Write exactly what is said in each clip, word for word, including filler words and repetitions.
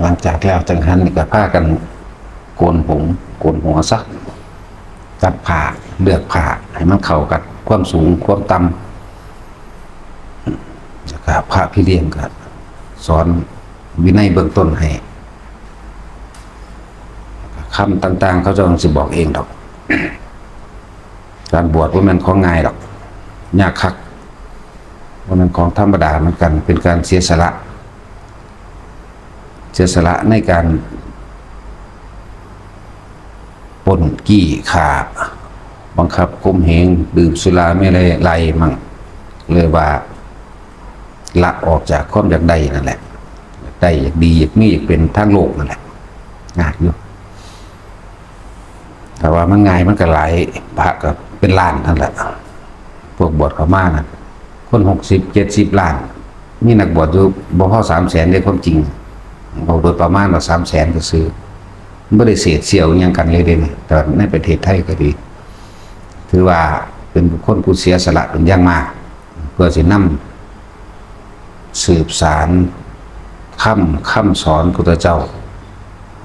หลังจากแล้วจังหันนี่ก็พากันโกนผมโกนหัวซะ ตัดผ้า เลือกผ้าให้มันเข้ากับความสูงความต่ำ แล้วก็พระพี่เลี้ยงก็สอนวินัยเบื้องต้นให้ คำต่างๆ เขาเจ้าสิบอกเองดอก การบวชบ่แม่นของง่ายดอก ยากคัก บ่แม่นของธรรมดาเหมือนกัน เป็นการเสียสละ เสียสละในการปล้นจี้ฆ่า บังคับข่มเหง ดื่มสุราเมรัยมั่ง เลยว่า ละออกจากความอยากได้นั่นแหละ อยากได้อยากดีอยากมีอยากเป็นทางโลกนั่นแหละ ยากอยู่ แต่ว่ามันง่ายมันก็หลาย พระก็เป็นล้านนั่นแหละ พวกบวชเข้ามานะ คนหกสิบเจ็ดสิบล้าน มีนักบวชอยู่บ่พอสามแสนเด้ ความจริง เอาโดยประมาณว่าสามแสนก็ซื้อ มันบ่ได้เศษเสี้ยวอิหยังกันเลยเด้นี่ แต่ในประเทศไทยก็ดี ถือว่าเป็นบุคคลผู้เสียสละเป็นอย่างมาก เพื่อสินำสืบสานคำ คำสอนพุทธเจ้า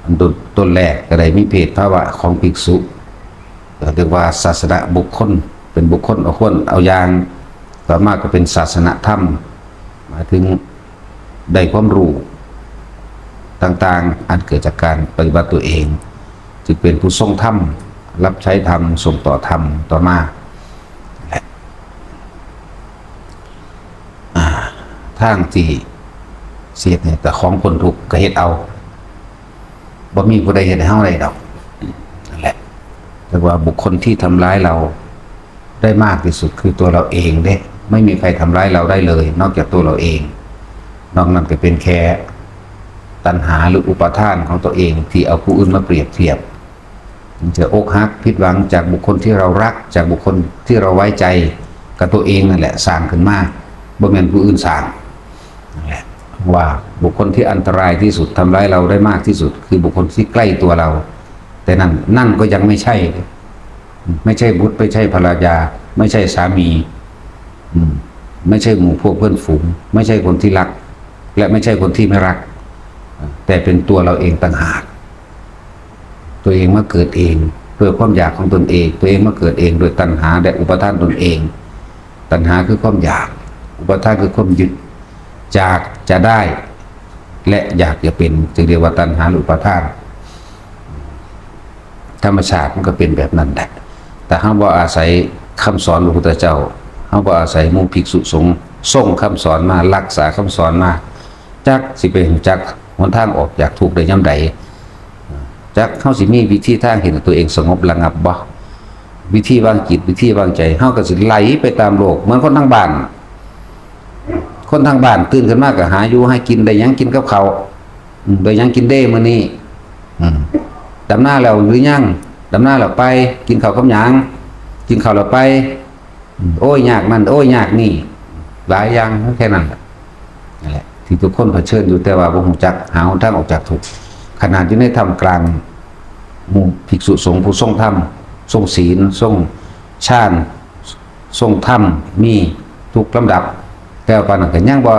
อันต้น ต้นแรกก็ได้มีเพศภาวะของภิกษุ เรียกว่าศาสนบุคคล เป็นบุคคลเอาควรเอาอย่าง ต่อมาก็เป็นศาสนธรรม หมายถึงได้ความรู้ต่างๆ อันเกิดจากการปฏิบัติตัวเอง จึงเป็นผู้ทรงธรรม รับใช้ธรรม ส่งต่อธรรมต่อมา และ อ่า ทางที่เสียเนี่ยแต่ของคนทุกข์ก็เฮ็ดเอา บ่มีผู้ใดเฮ็ดให้เฮาได้ดอก นั่นแหละ แต่ว่าบุคคลที่ทำร้ายเราได้มากที่สุดคือตัวเราเองเด้ ไม่มีใครทำร้ายเราได้เลย นอกจากตัวเราเอง นอกนั้นก็เป็นแค่ตัณหาหรืออุปาทานของตัวเองที่เอาผู้อื่นมาเปรียบเทียบ ถึงจะอกหักผิดหวังจากบุคคลที่เรารัก จากบุคคลที่เราไว้ใจ กับตัวเองนั่นแหละสร้างขึ้นมา บ่แม่นผู้อื่นสร้าง นั่นแหละ ว่าบุคคลที่อันตรายที่สุดทำร้ายเราได้มากที่สุด คือบุคคลที่ใกล้ตัวเรา แต่นั่น นั่นก็ยังไม่ใช่ ไม่ใช่บุตร ไม่ใช่ภรรยา ไม่ใช่สามี อืม ไม่ใช่หมู่พวกเพื่อนฝูง ไม่ใช่คนที่รัก และไม่ใช่คนที่ไม่รัก แต่เป็นตัวเราเองต่างหาก ตัวเองมาเกิดเองด้วยความอยากของตนเอง ตัวเองมาเกิดเองด้วยตัณหาและอุปาทานตนเอง ตัณหาคือความอยาก อุปาทานคือความยึด อยากจะได้ และอยากจะเป็น จึงเรียกว่าตัณหาหรืออุปาทาน ธรรมชาติมันก็เป็นแบบนั้นแหละ แต่เฮาบ่อาศัยคำสอนพระพุทธเจ้า เฮาบ่อาศัยหมู่ภิกษุสงฆ์ทรงคำสอนมา รักษาคำสอนมา จักสิไปรู้จักหนทางออกจากทุกข์ได้ยามใด จักเฮาสิมีวิธีทางเฮ็ดให้ตัวเองสงบระงับบ่ วิธีวางจิต วิธีวางใจ เฮาก็สิไหลไปตามโลก เหมือนคนทางบ้าน คนทางบ้านตื่นขึ้นมาก็หาอยู่หากิน ได้หยังกินกับข้าว อืม ได้หยังกินเด้มื้อนี้ อืม ดำนาแล้วหรือยัง ดำนาแล้วไป กินข้าวกับหยัง กินข้าวแล้วไป อืม โอ้ย ยากนั่น โอ้ย ยากนี่ หลายอย่าง แค่นั้นแหละ นั่นแหละ ที่ทุกคนเผชิญอยู่ แต่ว่าบ่รู้จักหาหนทางออกจากทุกข์ ขนาดอยู่ในท่ามกลางหมู่ภิกษุสงฆ์ผู้ทรงธรรม ทรงศีล ทรงฌาน ทรงธรรม มีทุกลำดับ แต่ว่าปานนั้นก็ยังบ่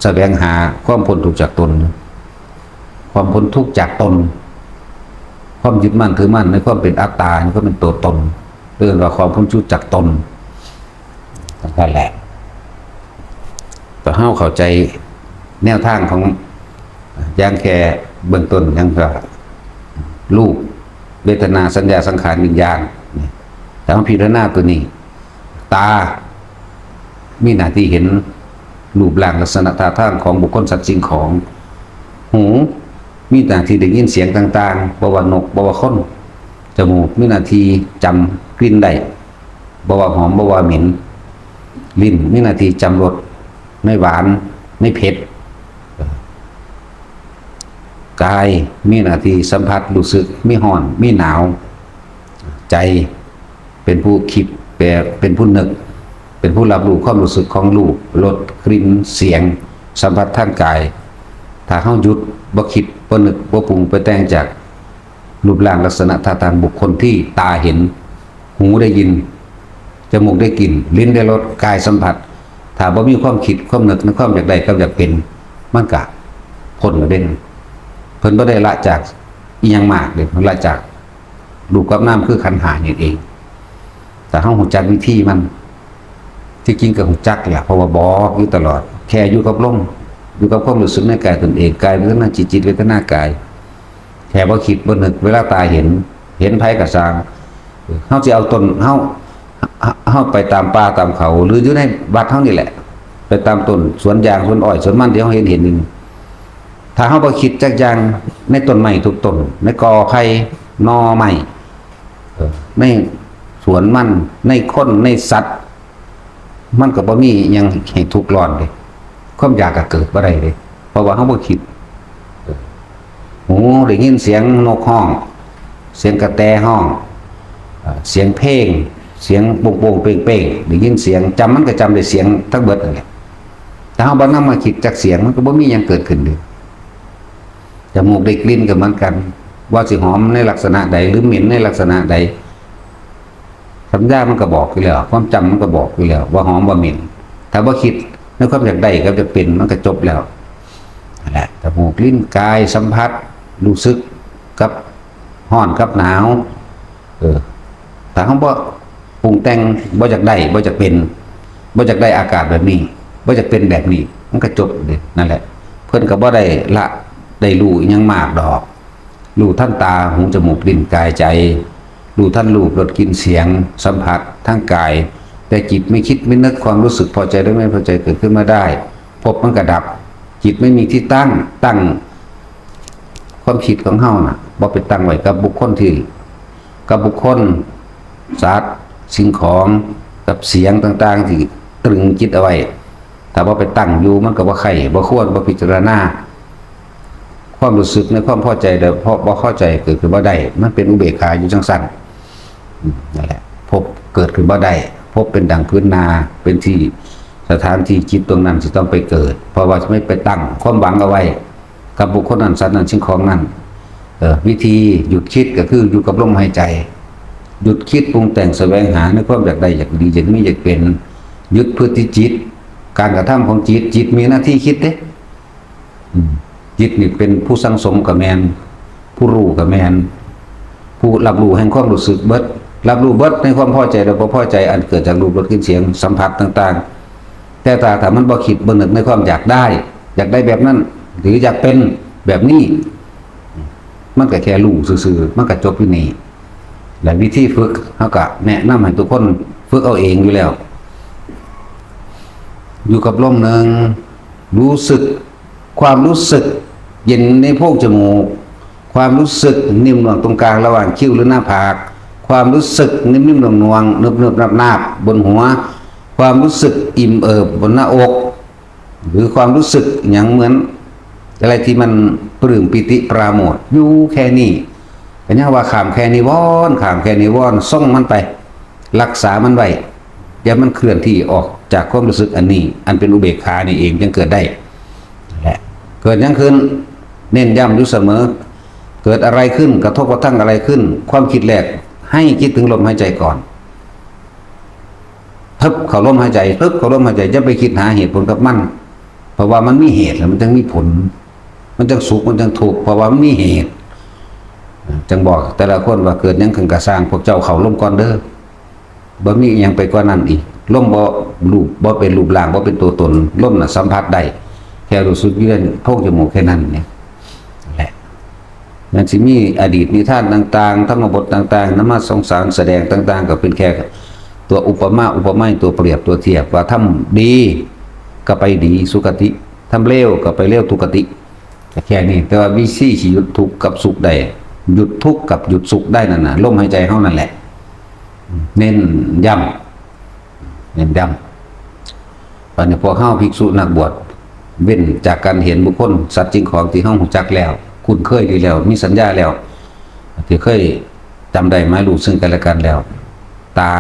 แสวงหาความพ้นทุกข์จากตน ความพ้นทุกข์จากตน ความยึดมั่นถือมั่นในความเป็นอัตตา ในความเป็นตัวตน เรียกว่าความพ้นทุกข์จากตน นั่นแหละ แต่เฮาเข้าใจแนวทางของ อย่างแค่เบื้องต้น อย่างก็รูป เวทนา สัญญา สังขาร วิญญาณ นี่ แต่เฮาพิจารณาตัวนี้ ตา มีหน้าที่เห็นรูปร่างลักษณะท่าทางของบุคคลสัตว์สิ่งของ หู มีหน้าที่ได้ยินเสียงต่างๆ บ่ว่านก บ่ว่าคน จมูก มีหน้าที่จำกลิ่นได้ บ่ว่าหอม บ่ว่าเหม็น ลิ้น มีหน้าที่จำรส ในหวาน ในเผ็ด กาย มีหน้าที่สัมผัส รู้สึก มีร้อน มีหนาว ใจ เป็นผู้คิด แปล เป็นผู้นึก เป็นผู้รับรู้ความรู้สึกของรูป รส กลิ่น เสียง สัมผัสทางกาย ถ้าเฮาหยุด บ่คิด บ่นึก บ่ปรุงไปแต่งจากรูปร่างลักษณะท่าทางบุคคลที่ตาเห็น หูได้ยิน จมูกได้กลิ่น ลิ้นได้รส กายสัมผัส ถ้าบ่มีความคิด ความนึก ในความอยากได้กับอยากเป็น มันก็พ้นแล้วเด้ นั่น พิ่นบ่ได้ละจากอิหยังมากเด้ เพิ่นละจากรูปกับนามคือขันธ์ห้านี่เอง แต่เฮารู้จักวิธีมัน ที่จริงก็รู้จักแหละ เพราะว่าบอกอยู่ตลอด แค่อยู่กับลม อยู่กับความรู้สึกในกายตนเอง กายเวทนาจิต จิตเวทนากาย แค่บ่คิดบ่นึก เวลาตาเห็น เห็นไผก็ซ่าง เฮาสิเอาต้น เฮา เฮาไปตามป่าตามเขา หรืออยู่ในวัดเฮานี่แหละ ไปตามต้นสวนยางสวนอ้อยสวนมันที่เฮาเห็นเห็นนี่ ถ้าเฮาบ่คิดจักอย่างในต้นไม้ทุกต้น ในกอไผ่ หน่อไม้ เออ ในสวนมัน ในคน ในสัตว์ มันก็บ่มีหยังให้ทุกข์ร้อนเด้ ความอยากก็เกิดบ่ได้เด้ เพราะว่าเฮาบ่คิด เออ หูได้ยินเสียงนกฮ้อง เสียงกระแตฮ้อง เอ่อ เสียงเพลง เสียงโป่งๆเป่งๆ ได้ยินเสียง จำมันก็จำได้เสียงทั้งเบิดนั่นแหละ แต่เฮาบ่นำมาคิดจักเสียง มันก็บ่มีหยังเกิดขึ้นเด้ จมูกได้กลิ่นก็เหมือนกัน ว่าสิหอมในลักษณะใด หรือเหม็นในลักษณะใด สัญญามันก็บอกอยู่แล้ว ความจำมันก็บอกอยู่แล้ว ว่าหอมว่าเหม็น ถ้าบ่คิดในความอยากได้กับอยากเป็น มันก็จบแล้ว นั่นแหละ จมูก ลิ้น กาย สัมผัส รู้สึกกับร้อนกับหนาว เออ ถ้าเฮาบ่ปรุงแต่ง บ่อยากได้ บ่อยากเป็น บ่อยากได้อากาศแบบนี้ บ่อยากเป็นแบบนี้ มันก็จบเลย นั่นแหละ เพิ่นก็บ่ได้ละ ได้รู้อิหยังมากดอก รู้ทันตา หู จมูก ลิ้น กาย ใจ รู้ทันรูป รส กลิ่น เสียง สัมผัสทางกาย แต่จิตไม่คิดไม่นึก ความรู้สึกพอใจหรือไม่พอใจเกิดขึ้นมาได้ ภพมันก็ดับ จิตไม่มีที่ตั้ง ตั้งความคิดของเฮาน่ะ บ่ไปตั้งไว้กับบุคคลที่ กับบุคคล สัตว์ สิ่งของ กับเสียงต่างๆ ที่ตรึงจิตเอาไว้ ถ้าบ่ไปตั้งอยู่ มันก็บ่ใคร่ บ่ควร บ่พิจารณา ความรู้สึกในความพอใจและเพราะบ่พอใจเกิดขึ้นบ่ได้ มันเป็นอุเบกขาอยู่จังซั่น อืม นั่นแหละ ภพเกิดขึ้นบ่ได้ ภพเป็นดังพื้นนา เป็นที่สถานที่จิตดวงนั้นสิต้องไปเกิด เพราะว่าไม่ไปตั้งความหวังเอาไว้ กับบุคคลนั้น สัตว์นั้น สิ่งของนั้น เอ่อ วิธีหยุดคิดก็คืออยู่กับลมหายใจ หยุดคิดปรุงแต่งแสวงหาในความอยากได้ อยากดี อยากมี อยากเป็น หยุดพฤติจิต การกระทำของจิต จิตมีหน้าที่คิดเด้ อืม จิตนี่เป็นผู้สั่งสมก็แม่น ผู้รู้ก็แม่น ผู้รับรู้แห่งความรู้สึกเบิด รับรู้เบิดในความพอใจและบ่พอใจ อันเกิดจากรูป รส กลิ่น เสียง สัมผัสต่างๆ แต่ถ้า ถ้ามันบ่คิดบ่นึกในความอยากได้ อยากได้แบบนั้น หรืออยากเป็นแบบนี้ มันก็แค่รู้ซื่อๆ มันก็จบอยู่นี่ และวิธีฝึก เฮาก็แนะนำให้ทุกคนฝึกเอาเองอยู่แล้ว อยู่กับลมหนึ่ง รู้สึก ความรู้สึกเย็นในโพรงจมูก ความรู้สึกนิ่มนวลตรงกลางระหว่างคิ้วหรือหน้าผาก ความรู้สึกนิ่มๆหน่วงๆ นึบๆนาบๆบนหัว ความรู้สึกอิ่มเอิบบนหน้าอก หรือความรู้สึกอย่างเหมือนอะไรที่มันปลื้มปีติปราโมทย์ อยู่แค่นี้ ก็ยังว่าข้ามแค่นิวรณ์ ข้ามแค่นิวรณ์ ส่งมันไป รักษามันไว้ อย่ามันเคลื่อนที่ออกจากความรู้สึกอันนี้ อันเป็นอุเบกขานี่เอง จึงเกิดได้ และเกิดหยังขึ้น เน้นย้ำอยู่เสมอ เกิดอะไรขึ้น กระทบกระทั่งอะไรขึ้น ความคิดแรก ให้คิดถึงลมหายใจก่อน พึบเข้าลมหายใจ พึบเข้าลมหายใจ อย่าไปคิดหาเหตุผลกับมัน เพราะว่ามันมีเหตุแล้วมันจึงมีผล มันจึงสุข มันจึงทุกข์ เพราะว่ามันมีเหตุ จึงบอกแต่ละคนว่า เกิดหยังขึ้นก็ซ่าง พวกเจ้าเข้าลมก่อนเด้อ บ่มีอิหยังไปกว่านั้นอีก ลมบ่รูป บ่เป็นรูปร่าง บ่เป็นตัวตน ลมน่ะสัมผัสได้ แค่รู้สึกอยู่ในโพรงจมูกแค่นั้นเนี่ย แหละ นั่นสิมีอดีตนิทานต่างๆ ธรรมบทต่างๆ นำมาสงสารแสดงต่างๆ ก็เป็นแค่ตัวอุปมาอุปไมย ตัวเปรียบตัวเทียบ ว่าทำดีก็ไปดีสุคติ ทำเลวก็ไปเลวทุกติ ก็แค่นี้ แต่ว่าวิธีสิหยุดทุกข์กับสุขได้ หยุดทุกข์กับหยุดสุขได้นั่นน่ะ ลมหายใจเฮานั่นแหละ เน้นย้ำ เน้นย้ำ บัดนี้พวกเฮาภิกษุนักบวช เว้นจากการเห็นบุคคล สัตว์สิ่งของที่เฮารู้จักแล้ว คุ้นเคยดีแล้ว มีสัญญาแล้ว ที่เคยจำได้หมายรู้ซึ่งกันและกันแล้ว ตา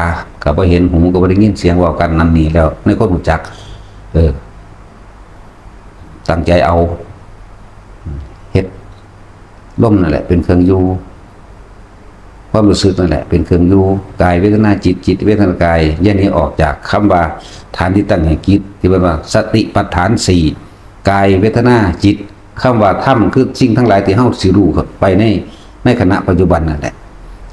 ก็บ่เห็น หูก็บ่ได้ยินเสียงเว้ากันนั่นนี่แล้ว ในคนรู้จัก เออ ตั้งใจเอา เฮ็ด ลมนั่นแหละเป็นเครื่องอยู่ ความรู้สึกนั่นแหละเป็นเครื่องอยู่ กายเวทนาจิต จิตเวทนากาย อย่าหนีออกจากคำว่าฐานที่ตั้งแห่งจิต ที่เรียกว่าสติปัฏฐานสี่ กายเวทนาจิต คำว่าธรรมคือสิ่งทั้งหลายที่เฮาสิรู้เข้าไปใน ในขณะปัจจุบันนั่นแหละ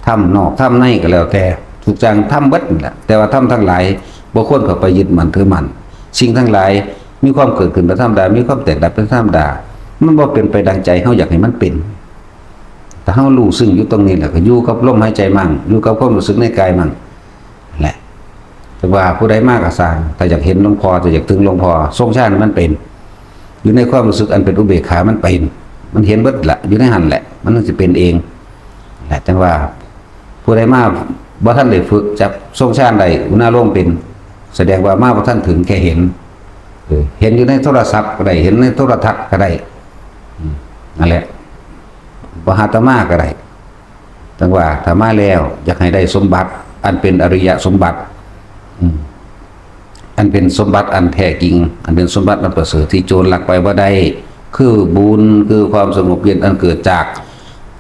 ธรรมนอกธรรมในก็แล้วแต่ ทุกอย่างธรรมเบิดนั่นแหละ แต่ว่าธรรมทั้งหลายบ่ควรเข้าไปยึดมั่นถือมั่น สิ่งทั้งหลายมีความเกิดขึ้นเป็นธรรมดา มีความแตกดับเป็นธรรมดา มันบ่เป็นไปดังใจเฮาอยากให้มันเป็น ถ้าเฮารู้ซึ่งอยู่ตรงนี้แหละ ก็อยู่กับลมหายใจมั่ง อยู่กับความรู้สึกในกายมั่ง แหละ แต่ว่าผู้ใดมากก็สร้าง ถ้าอยากเห็นหลวงพ่อ ถ้าอยากถึงหลวงพ่อ ทรงฌานมันเป็น อยู่ในความรู้สึกอันเป็นอุเบกขามันเป็น มันเห็นเบิดละ อยู่ในหันแหละ มันสิเป็นเอง แหละ จังว่า ผู้ใดมาบ่ทันได้ฝึกจับทรงฌานได้ อุณาโลมเป็น แสดงว่ามาบ่ทันถึง แค่เห็น เออ เห็นอยู่ในโทรศัพท์ก็ได้ เห็นในโทรทัศน์ก็ได้ อืม นั่นแหละ บ่หาตมาก็ได้ จังว่าถ้ามาแล้วอยากให้ได้สมบัติ อันเป็นอริยสมบัติ อืม อันเป็นสมบัติอันแท้จริง อันเป็นสมบัติอันประเสริฐที่โจรลักไปบ่ได้ คือบุญ คือความสงบเย็นอันเกิดจาก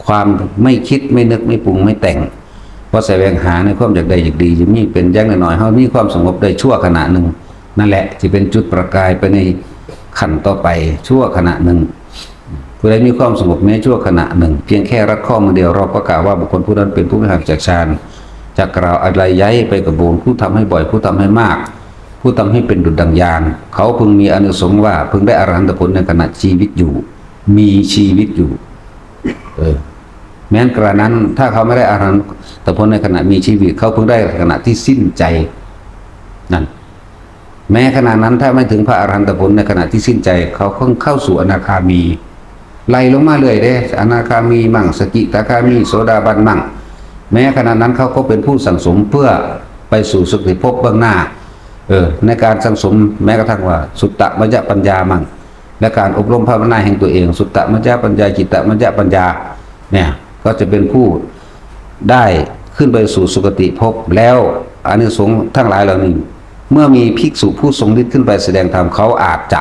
ความไม่คิดไม่นึกไม่ปรุงไม่แต่ง เพราะแสวงหาในความอยากได้อยากดี จะมีเป็นอย่างน้อยๆ เฮามีความสงบได้ชั่วขณะหนึ่ง นั่นแหละที่เป็นจุดประกายไปในขั้นต่อไปชั่วขณะหนึ่ง ผู้ใดมีความสงบแม้ชั่วขณะหนึ่ง เพียงแค่รัดข้อมือเดียว เราก็กล่าวว่าบุคคลผู้นั้นเป็นผู้ไม่ห่างจากฌาน จะกล่าวอะไรย้ายไปกับบุคคลผู้ทำให้บ่อย ผู้ทำให้มาก ผู้ทำให้เป็นดุจดังยาน เขาพึงมีอานิสงส์ว่าพึงได้อรหันตผลในขณะชีวิตอยู่ มีชีวิตอยู่ เออ แม้นกระนั้น ถ้าเขาไม่ได้อรหันตผลในขณะมีชีวิต เขาพึงได้ขณะที่สิ้นใจ นั่น แม้ขณะนั้นถ้าไม่ถึงพระอรหันตผลในขณะที่สิ้นใจ เขาเพิ่งเข้าสู่อนาคามี ไล่ลงมาเรื่อยเด้ อนาคามีมั่ง สกิทาคามี โสดาบันมั่ง แม้ขณะนั้นเขาก็เป็นผู้สั่งสมเพื่อไปสู่สุคติภพเบื้องหน้า เออ ในการสั่งสมแม้กระทั่งว่าสุตตมยปัญญามั่ง และการอบรมภาวนาแห่งตัวเอง สุตตมยปัญญา จิตตมยปัญญา เนี่ย ก็จะเป็นผู้ได้ขึ้นไปสู่สุคติภพ แล้วอานิสงส์ทั้งหลายเหล่านี้ เมื่อมีภิกษุผู้ทรงฤทธิ์ขึ้นไปแสดงธรรม เขาอาจจะ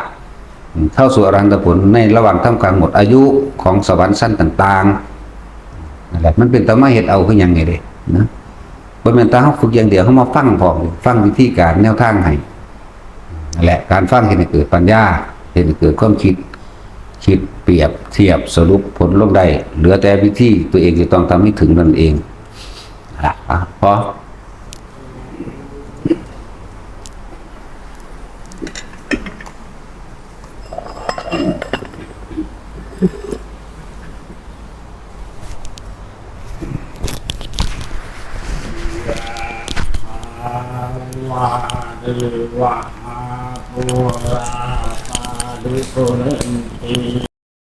เข้าสู่อรหันตผลในระหว่างท่ามกลางหมดอายุของสวรรค์ชั้นต่างๆ นั่นแหละ มันเป็นตามาเฮ็ดเอาคือหยังไงเด้นะ บ่แม่นแต่เฮาฝึกอย่างเดียว เฮามาฟังพร้อม ฟังวิธีการแนวทางให้ นั่นแหละ การฟังเฮ็ดให้เกิดปัญญา เฮ็ดให้เกิดความคิด คิดเปรียบเทียบสรุปผลลงได้ เหลือแต่วิธีตัวเองจะต้องทำให้ถึงนั่นเอง อ่ะ อ่ะ พอ วาริวหาปูราปาริปุเรนติ